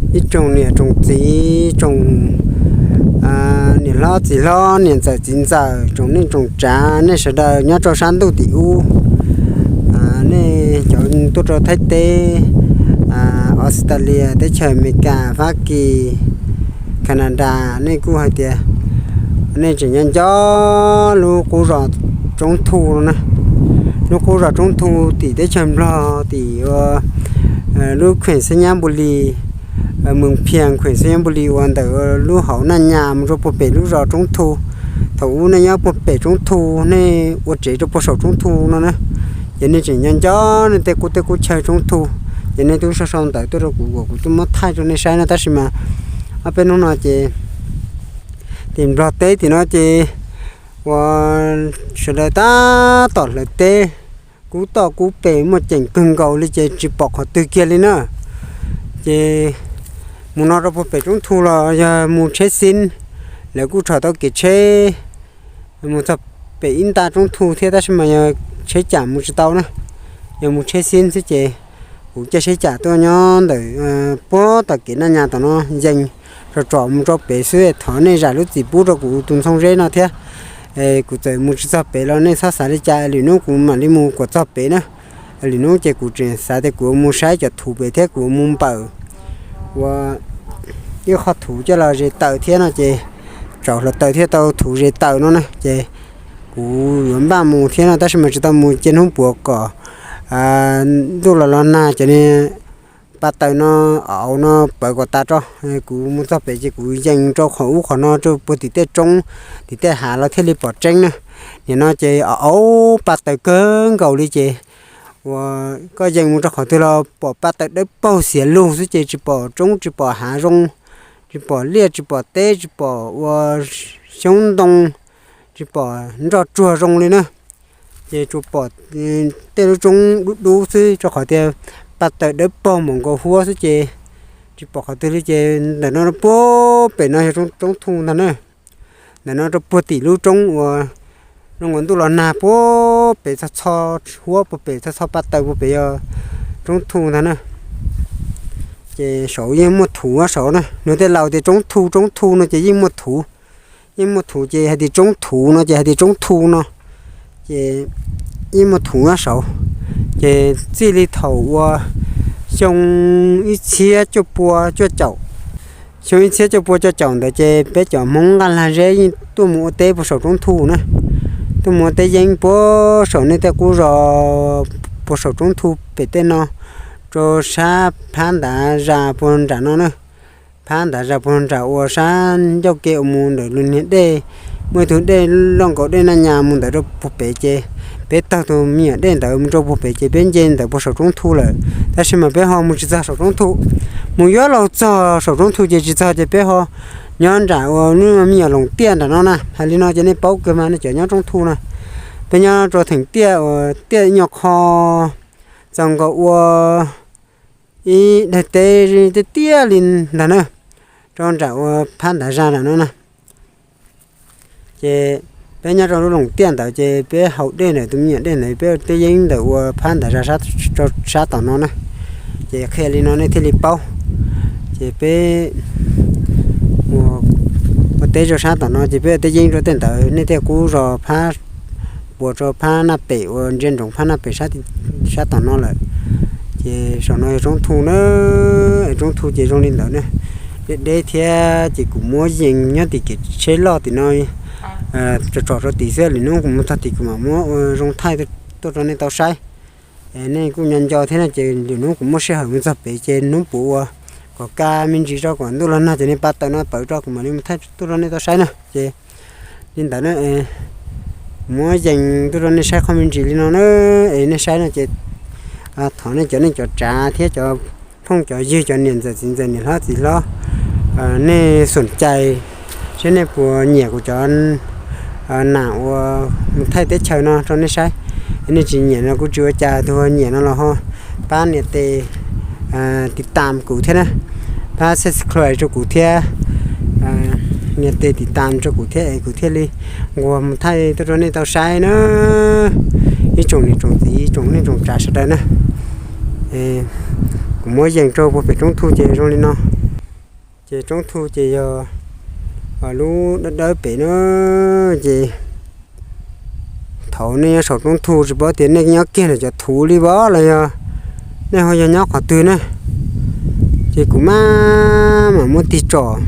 Ib tsoom niam tsoom txiv, tsoom niam hlob txiv hlob, niam ntxawm txiv ntxawm, tsoom neej tsoom tsav, nej sawv daws nyob rau sab ntuj tim ub, nej cov tuaj rau Thaib teb, Australia, teb chaws Amelikas, Fab Kis, Canada, nej kuj hais tias nej tseem nyob nco lub qub zos Tsoob Thu no na. Lub qub zos Tsoob Thu tim teb chaws Nplog, tim lub kheem Xeeb Nyab Npu Lis, Moos Phias, kheem Xeeb Nyab Npu Lis, uas ntawm lub hauv Naj Nyas mus rau puag pem lub zos Tsoob Thu. Thaum ub nej nyob puag pem Tsoob Thu, nej ua tsev rau puag saum Tsoob Thu no na. Ces nej tseem nyob nco nej tej qub teb qub chaw Tsoob Thu. Ces nej twb sau sau ntawv tuaj rau kuv kom kuv tuaj muab thaij rau nej saib no, tab sis mas ob peb hnub no ces tim Nplog teb tim no ces uas sawv daws tab tom hlawv teb, kub toj kub pes muaj ceem kawg nkaus li ces tsis pom qhov twg kiag li na. Ces mus no rau puag pem Tsoob Thu los yog mus tsheb xib, lawv kuj tshom tau kev tsheb mus txog pem ib nta Tsoob Thu thiab, tab sis mas yog tsheb cam mus tsis tau na, yog mus tsheb xib xwb ces kuv caij tsheb cam tuaj nyob ntawm puag tom kev Naj Nyas tom no yees tsom tsom mus rau pem xwb. Thov nej zam lub txim pub rau kuv tus ntxhoo zeb no thiab. Kuv txawm mus tsis txog pem los nej txhob xav li cas, lwm hnub kuv mam li mus kom txog pem na. Lwm hnub ces kuv tseem xav tias kuv mus saib cov thuv pem thiab kuv mus npawm ua ib qho thuv coj los zes taws thiab no ces tsam hluav taws thiaj tau thuv zes taws no na ces kuv yuav npaj mus thiab no, tab sis mas tsis tau mus cia hnub puav kom ntuj los los nag ces pa taws no, auv no pawv kom tas tso. Kuv mus txog pem ces kuv yees rau qhov ub qhov no rau puag tim tej roob, tim tej hav los thiaj li pom tseeb na. Nim no ces auv pa taws kawg nkaus li ces uas koj yees mus rau qhov twg los pom pa taws dawb paug xiav lug xwb ces tsis pom roob tsis pom hav zoo, tsis pom liaj tsis pom teb tsis pom ua xyoob ntoo, tsis pom nroj tsuag zoo li na. Ces tsuas pom tej lub roob dub dub xwb rau qhov tias pa taws dawb paug mus nkaus huab xwb ces tsis pom qhov twg li ces ntawm no puag pem no yog Tsoob Thu ntag na. Ntawm no rau puag tim lub roob uas zoo nkaus ntuj los nag puag pem txog txho huab puag pem txog txho pa taws puag pem yog Tsoob Thu ntag na. Ces saud yeej muaj thuv saud na, nws tej laus tias Tsoob Thu Tsoob Thu no ces yeej muaj thuv. Yeej muaj thuv ces hais tias Tsoob Thuv no ces hais tias Tsoob Thu no ces yeej muaj thuv nyob saud. Ces txij li thaum uas xyoo ib txhiab cuaj pua cuaj caum, xyoo ib txhiab cuaj pua cuaj caum ntawd ces peb cov Hmoob Nqaj Lag Zeb yeej tuaj mus ua teb puag saum Tsoob Thu na. Tuaj mus ua teb yeeb puag saum nej tej qub zos puag saum Tsoob Thu pem tej no, rau sab phab ntav zas puag nram no na. Phab ntav zas puag nram uas sab ncauj ke uas mus ntawm lub niag dej, muaj ib tug dej loj nkaus dej Naj Nyas mus ntawd rau puag pem ces peb taug tus me nyuam dej ntawd mus rau puag pem ces peb nce ntawd puag saum Tsoob Thu lawm. Tab sis mas peb ho mus tsis txog saum Tsoob Thu, mus yuav luag txog saum Tsoob Thu ces tsis txog ces peb ho nyob nram uas lub me nyuam Loos Tiaj nram no na. Hais li no ces nej paub kawg mas nej cov nyob Tsoob Thu na. Peb nyob rau theem tiaj uas tiaj ib nyuag qho txaus nkaus ua ib daim teb tiaj tiaj li ntag na, rau nram uas phab ntav zas nram no na. Ces peb nyob rau lub Loos Tiaj ntawd ces peb haus dej ntawm tus me nyuam dej ntawd, peb ua teb yeeb ntawm uas phab ntav zas rau sab tom no na. Ces qhia li no nej thiaj li paub. Ces peb ua teb rau sab tom no ces peb ua teb yeeb rau tej ntawd, nej tej qub zos phab puas rau phab Naj Pem uas ntsia ntsoov phab Naj Pem sab tom no lawm. Ces saum no yog Tsoob Thu na, Tsoob Thu ces zoo li ntawd na. Deb deb thiab ces kuv muab yees nyob tim kev tsheb loj tim no, tsom tsom rau tim xwb, lwm hnub kuv mus txog tim kuv mam muab ua zoo thaij tuaj rau nej tau saib. Nej kuj nco nco thiab no ces lwm hnub kuv muaj sij hawm mus txog pem ces hnub puav ua kom kaj me ntsis rau kom ntuj los nag ces nej pa taws no pawv rau kuv mam li mus thaij tuaj rau nej tau saib na. Ces li ntawd na, muab yees tuaj rau nej saib qhov me ntsis li no na, es nej saib no ces thov nej cov neej cov tsav thiab cov phooj cov ywg, cov niam ntxawm txiv ntxawm, niam hlob txiv hlob, nej xum cai seb nej puas nyiam kuv cov nam uas mus thaij teb chaws no rau nej saib. Nej tsis nyiam no kuj tsis ua cas, tus nyiam no los ho pab nias tes tiv tam kuv thiab na, pab subscribe rau kuv thiab, nias tes tiv tam rau kuv thiab es kuv thiaj li nquag mus thaij tuaj rau nej tau saib na. Ib tsoom niam tsoom txiv, tsoom neej tsoom tsav sawv daws na, kuv muab yees rau puag pem Tsoob Thu ces zoo li no. Ces roob thu ces yog lub dawb dawb pem na. Ces thaum nej nyob saum roob thu tsis paub tias nej nyob kiag ntawm cov thuv li pab los yog nej ho yog nyob qhov twg na. Ces kuv maj mam muab tig tsom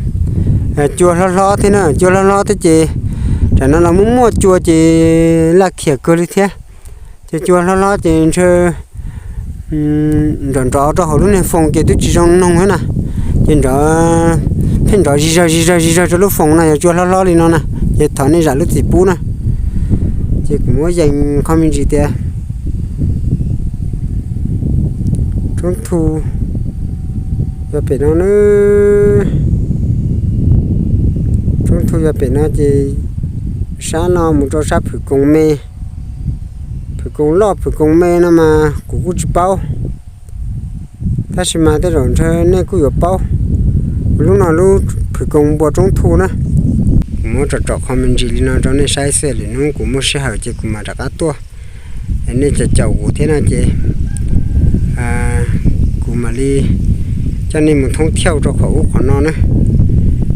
cua hlob hlob thiab na, cua hlob hlob thiab ces tam no los muaj muaj cua ces laj khiam kawg li thiab. Ces cua hlob hlob ces ntshe nrov nrov rau hauv lub niag foos ces twb tsis zoo noog thiab na. Ces nrov pheej nrov zis zawg zis zawg zis zawg rau lub foos no yog cua hlob hlob li no na. Ces thov nej zam lub txim pub na. Ces kuv muab yees qhov me ntsis tias roob thu yog pem no na. Roob thu yog pem no ces sab no mus rau sab phwm koos me. Phwm koos loj phwm koos me no mas kuv kuj tsis paub, tab sis mas tej zaum ntshe nej kuj yuav paub. Lub no lub phwm koos npua roob thu na. Kuv muab tsom tsom qhov me ntsis li no rau nej saib xwb, lwm hnub kuv muaj sij hawm ces kuv mam rov qab tuaj. Nej caum caum kuv thiab no ces kuv mam li coj nej mus thoob thiauj rau qhov ub qhov no na.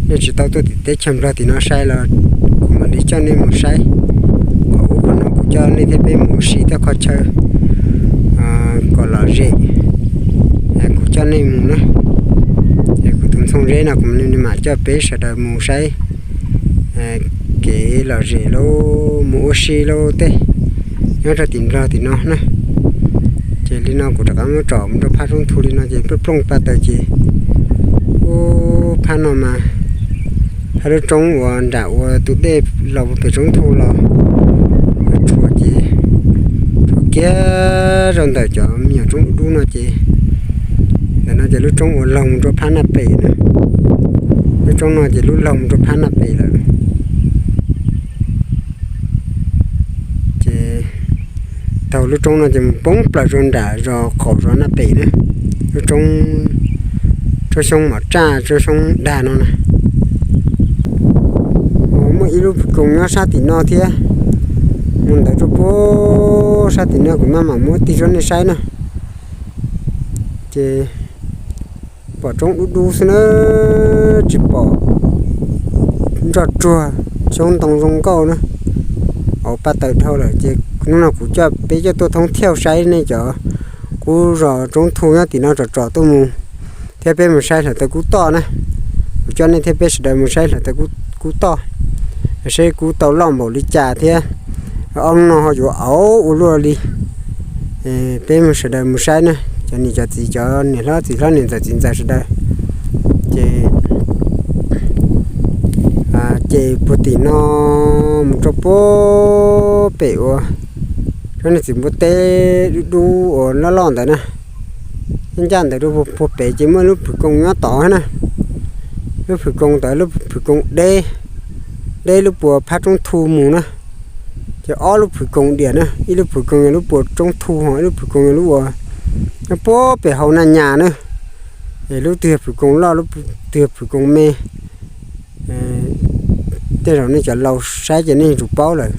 Nej tsis tau tuaj tim teb chaws Nplog tim no saib los kuv mam li coj nej mus saib. Qhov ub qhov no kuv coj nej thiab peb mus ua si tej qhov chaw kom lom zem, kuv coj nej mus na. Es kuv tus Ntxhoo Zeb no kuv mam coj peb sawv daws mus saib kev lom zem lauj, mus ua si lauj tej nyob rau tim Nplog tim no na. Ces li no kuv rov qab muab tsom mus rau phab roob thu li no ces plooj plooj pa taws ces ub phab no mas phab lub roob uas nram uas tus dej los pem roob thu los tshuav ces tshuav kiag rau ntawm cov me nyuam roob dub dub no ces ntawm no ces lub roob uas laug mus rau phab Naj Pem na. Lub roob no ces lub laug mus rau phab Naj Pem lawm. Ces taug lub roob no ces mus poob plaws rau nram zos qaum zos Naj Pem na. Lub roob, roob xyoob mom raj roob xyoob dag no na. Muaj ib lub phwm koos nyob sab tim no thiab. Mus ntawd rau puag sab tim no kuv maj mam muab tig rau nej saib na. Ces pom roob dub dub xwb na, tsis pom nroj tsuag xyoob ntoo zoo nkauj na. Hauv pa taws dhau lawm ces hnub no kuv coj peb coj tuaj thoob thiauj saib nej cov, kuv zos roob thu nyob tim no tsom tsom tuaj mus thiab peb mus saib hluav taws kub toj na. Kuv coj nej thiab peb sawv daws mus saib hluav taws kub toj, seb kub tau loj npaum li cas thiab ob hnub no ho yuav auv ua luaj li. Peb mus sawv daws mus saib na, cov niam cov txiv, cov niam hlob txiv hlob, niam ntxawm txiv ntxawm sawv daws. Ces, ces puag tim no mus rau puag pem uas cov niag txiv npua teb dub dub uas loj loj ntawd na, ncaj ntawd rau puag pem ces muaj lub phwm koos nyob tod na. Lub phwm koos ntawd lub phwm koos deb, deb lub puas phab roob thu mus na. Ces ob lub phwm koos diam na, ib lub phwm koos yog lub puas roob thu, ho ib lub phwm koos yog lub uas nyob puag pem hauv Naj Nyas na. Es lub twg yog phwm koos loj, lub twg yog phwm koos me, tej zaum nej cov laus saib ces nej yuav tsum paub lawm.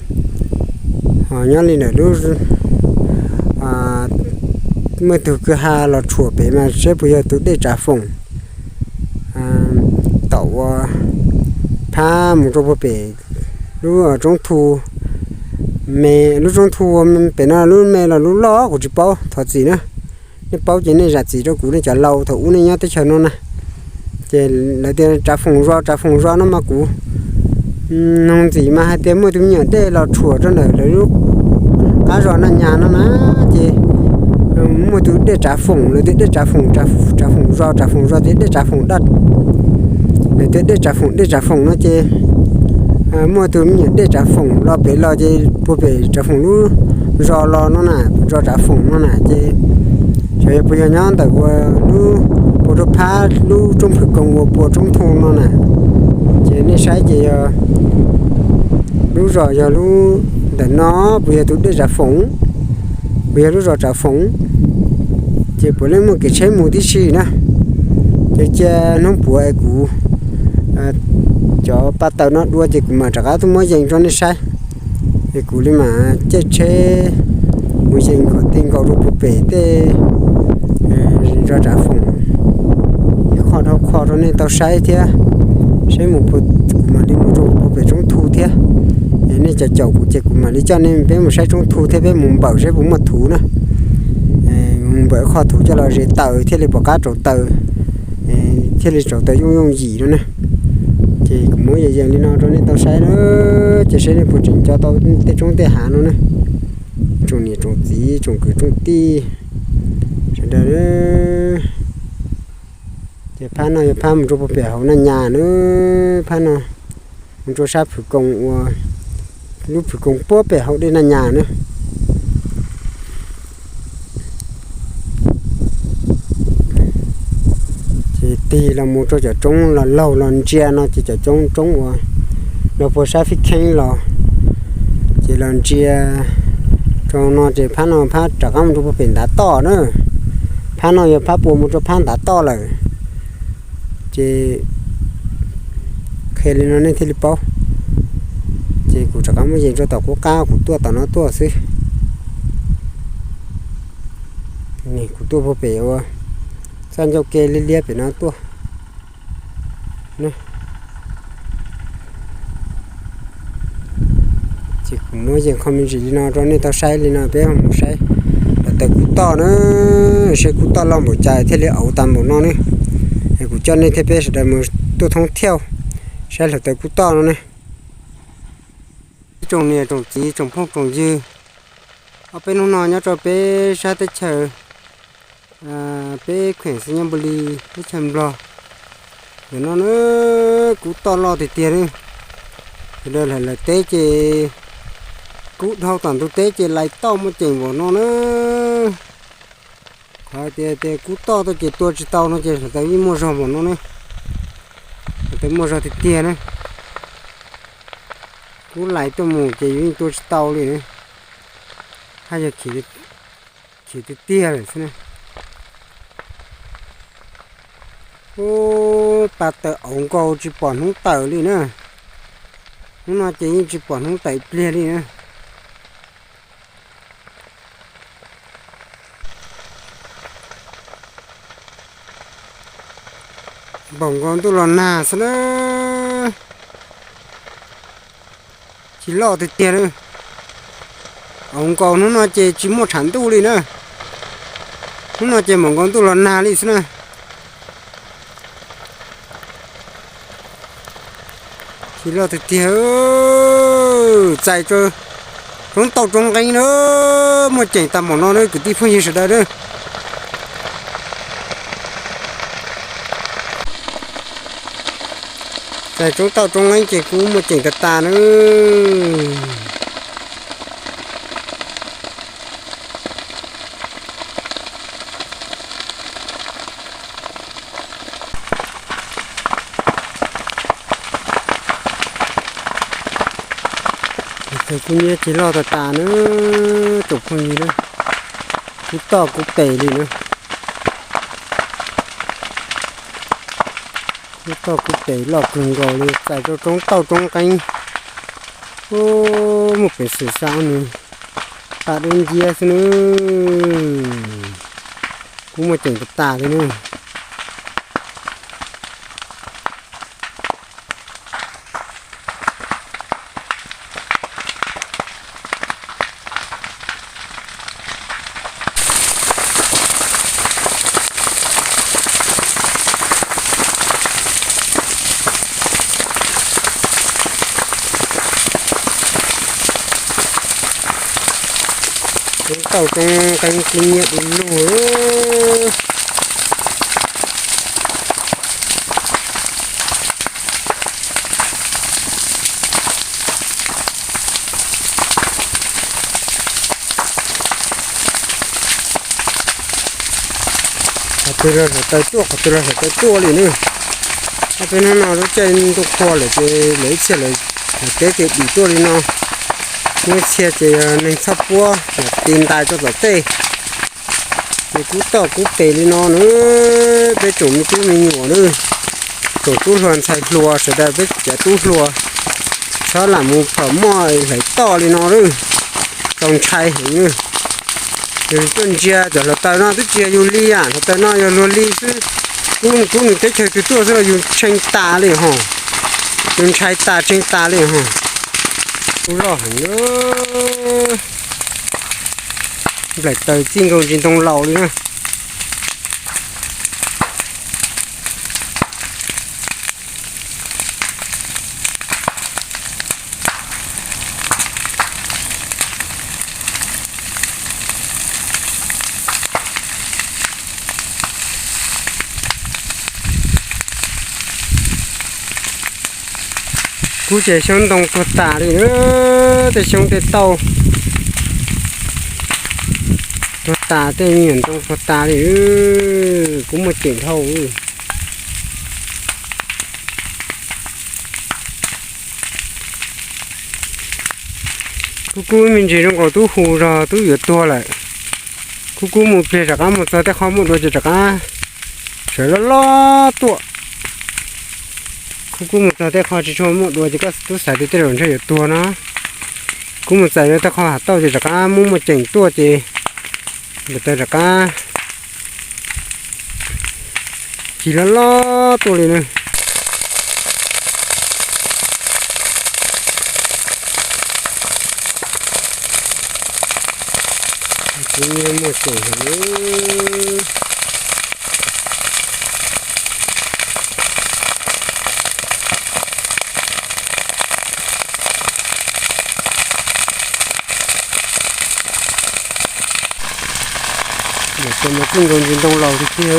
Ho nyob li ntawm lub, muaj tug kwj ha los tshuam pem mas seb puas yog tus dej Tsav Foom, tom uas phab mus rau puag pem lub roob thu me, lub roob thu pem no lub me los lub loj kuv tsis paub, thov txim na. Nej paub ces nej zam txim rau kuv, nej cov laus thaum ub nej nyob teb chaws no na. Ces lawv tias Tsav Foom zos, Tsav Foom zos no mas kuv noog ntxiv mas hais tias muaj tus me nyuam dej los tshuam rau ntawm lawv lub qab zos Naj Nyas no na. Ces muaj tus dej Tsav Foom, lawv tias dej Tsav Foom, Tsav Foom zos, Tsav Foom zos tias dej Tsav Foom daj, lawv tias dej Tsav Foom, dej Tsav Foom no ces muaj tus me nyuam dej Tsav Foom los pem los ces puag pem Tsav Foom lub zos los no na, zos Tsav Foom no na ces xyov yog puas yog nyob ntawm uas lub puas rau phab lub roob phwm koos uas puas roob thu no na. Ces nej saib ces yog lub zos yog lub ntawm no puas yog tus dej Tsav Foom, puas yog lub zos Tsav Foom. Ces puav leej muaj kev tsheb mus tib si na. Ces cia hnub puav es kuv cov pa taws no dua ces kuv mam rov qab tuaj muab yees rau nej saib. Es kuv li mam caij tsheb mus yees kom ti nkaus rau puag pem tej zos Tsav Foom ib qho. Dhau qhov rau nej tau saib thiab, saib mus, kuv mam li mus rau pem Tsoob Thu thiab. Nej caum caum kuv ces kuv mam li coj nej peb mus saib Tsoob Thu thiab peb mus npawm saib puas muaj thuv na. Mus npawm qhov thuv coj los zes taws thiaj li pom qab rauv taws, thiaj li rauv taws yooj yooj yim no na. Ces kuv muab yees yees li no rau nej tau saib na, ces saib nej puas tseem nco tau tej roob tej hav no na. Tsoom niam tsoom txiv tsoom kwv tsoom tij sawv daws, ces phab no yog phab mus rau puag pem hauv Naj Nyas na, phab no mus rau sab Phwv Koos uas lub Phwv Koos puag pem hauv dej Naj Nyas na. Ces tig los mus rau cov roob los laug los ntsia no ces cov coob roob uas los puag sab Fib Kheeb los, ces los ntsia rau no ces phab no phab rov qab mus rau puag pem ntav toj na. Phab no yog phab puas mus rau phab ntav toj lawm. Ces qhia li no nej thiaj li paub. Ces kuv rov qab muab yees rau tom qub qab kuv tuaj tom no tuaj xwb. Kuv tuaj puag pem ua txaj ncauj ke liab liab pem no tuaj. Ces kuv muab yees qho me ntsis li no rau nej tau saib li no peb mus saib hluav taws Kub Toj na, saib Kub Toj loj npaum cas thiaj li auv tas npaum no ne. Es kuv coj nej thiab peb sawv daws mus tuaj thoob thiauj saib hluav taws Kub Toj no ne. Tsoom niam tsoom txiv tsoom phooj tsoom ywg, ob peb hnub no nyob rau peb sab teb chaws, peb kheem Xais Nyas Npus Lis teb chaws Nplog, ntawm no na, Kub Toj loj tiag tiag ne. Sawv daws lawv teb ces kub dhau tom ntug teb ces lais toj muaj ceem npaum no na. Qhov tias tias Kub Toj tuaj ces tua tsis tau no ces hluav taws yeej muaj zog npaum no ne. Hluav taws muaj zog tiag tiag na. Kub lais tuaj mus ces yus yeej tua tsis tau li na. Haj yog khiav tiag tiag lawm xwb na. Ub, pa taws auv nkaus tsis pom hnub tawm li na. Hnub no ces yeej tsis pom hnub tawm pliag li na. Npaum nkaus ntuj los nag xwb na. Tsis loj tiag tiag na. Auv nkaus hnub no ces tsis muaj tshav ntuj li na. Hnub no ces npaum nkaus ntuj los nag li xwb na. Tsis loj tiag tiag, txais rau roob tauj roob nqeeb na, muaj ceem tas npaum no na kwv tij phooj ywg sawv daws na. Txais roob tauj roob nqeeb ces kuj muaj ceem tas tas na. Kuj nyiab tsis loj tas tas na, tsoom phooj ywg na. Kub Toj kub pem li na. Kub Toj kub pem loj kawg nkaus li, txais rau roob tauj roob nqeeb. Ub, muaj peev xwm xa nws ta dub nciab xwb na. Kuj muaj ceem tas tas li na. Roob tauj roob nqeeb kuj nyiab du lug. Qhov twg los hluav taws tuaj, qhov twg los hluav taws tuaj li na. Ob peb hnub no lub caij ntuj qhua lawm ces lawv ib txhia lawv teb ces dim tuaj li no. Muaj ib txhia ces yog neeg txhoj puab lawv ti ntais rau tom tej. Ces kub toj kub pem li no na, peb tsoom me tub me nyuam na, tsoom tub hluas ntxhais hluas sawv daws peb cov tub hluas, txhob lam mus phom moj hlawv toj li no na, txaus ntshai heev na. Yog tuaj ntsia cov hluav taws no twb tsis yog yus li, hluav taws no yog luag li xwb. Kub nws teb chaws twg tuaj xwb los yus tshee tas li ho. Yus ntshai tas tshee tas li ho. Kub loj heev. Nplaim taws txij nkaus ntsis ntoo laus li na. Kub ces xyoob ntoo tuag tas li, tej xyoob tej tauj tuag tas, tej me nyuam ntoo tuag tas li. Kub muaj ceem dhau. Kub kub me ntsis zoo nkaus tub hu zog tub yuav tuag lawm. Kub kub mus pliag rov qab mus txog tej qho muaj dua ces rov qab sawv loj loj tuaj. Kub kub mus txog tej qho tsis tshua muaj dua ces koj tub xav tias tej zaum ntshe yuav tuag no. Kub mus txais tej qho hav tauj ces rov qab muaj muaj ceem tuaj ces nplaim taws rov qab cig loj loj tuaj li na. Kub muaj ceem heev. Nplaim taws mas txij nkaus ntsis ntoo laus tiag tiag.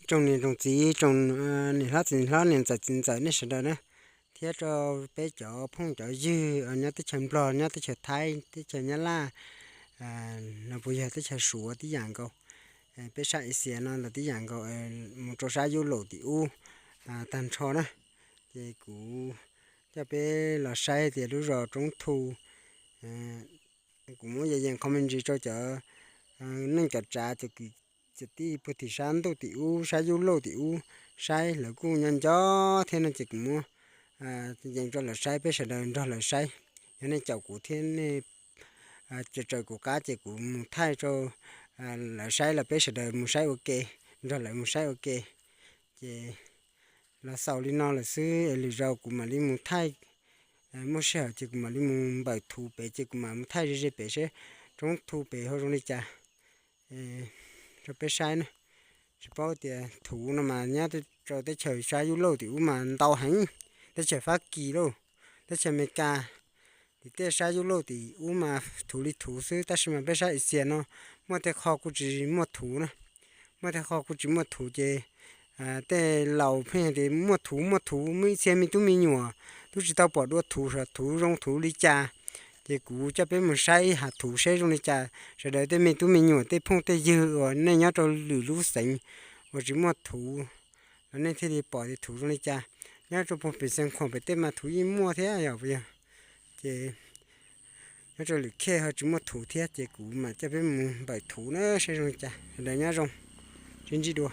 Tsoom niam tsoom txiv, tsoom niam hlob txiv hlob, niam ntxawm txiv ntxawm, nej sawv daws na, thiab rau peb cov phooj cov ywg nyob teb chaws Nplog, nyob teb chaws Thaib, teb chaws Nyab Laj, los puas yog teb chaws Suav tib yam nkaus, peb sab Asia no los tib yam nkaus, mus rau sab Yus Laus tim ub tag nrho na. Ces kuv coj peb los saib tias lub zos Roob Thu, kuv muab yees yees qhov me ntsis rau cov neej cov tsav, cov kwv cov tij puag tim sab ntuj tim ub, sab Yus Laus tim ub saib, lawv kuj nyob nco thiab no ces kuv muab yees rau lawv saib, peb sawv daws nrog lawv saib. Yog nej caum kuv thiab nej tsaws kuv qab ces kuv mus thaij rau lawv saib los peb sawv daws mus saib ua ke, nrog lawv mus saib ua ke. Ces los xaus li no lawm xwb, lwm zaus kuv mam li mus thaij, muaj sij hawm ces kuv mam li mus npawm thuv pem, ces kuv mam mus thaij ze ze pem seb Roob Thu pem hauv zoo li cas rau peb saib na. Tsis paub tias thuv no mas nyob rau teb chaws sab Yus Laus tim ub mas ntau heev, teb chaws Fab Kis lauj, teb chaws Amelikas, tim tej sab Yus Laus tim ub mas thuv li thuv xwb, tab sis mas peb sab Asia no muaj tej qho kuj tsis muaj thuv na. Muaj tej qho kuj tsis muaj thuv ces tej laus pheej hais tias muaj thuv muaj thuv, muaj ib txhia me tub me nyuam twb tsis tau pom dua thuv, thuv zoo thuv li cas. Ces kuv coj peb mus saib ib hav thuv seb zoo li cas, sawv daws tej me tub me nyuam tej phooj tej ywg uas nej nyob rau lwm lub xeev uas tsis muaj thuv los nej thiaj li pom tias thuv zoo li cas. Nyob rau puag pem Xeev Khuam pem tej mas thuv yeej muaj thiab yog puas yog? Ces nyob rau lwm khej ho tsis muaj thuv thiab ces kuv mam coj peb mus npawm thuv na seb zoo li cas. Sawv daws nyob zoo, sib ntsib dua.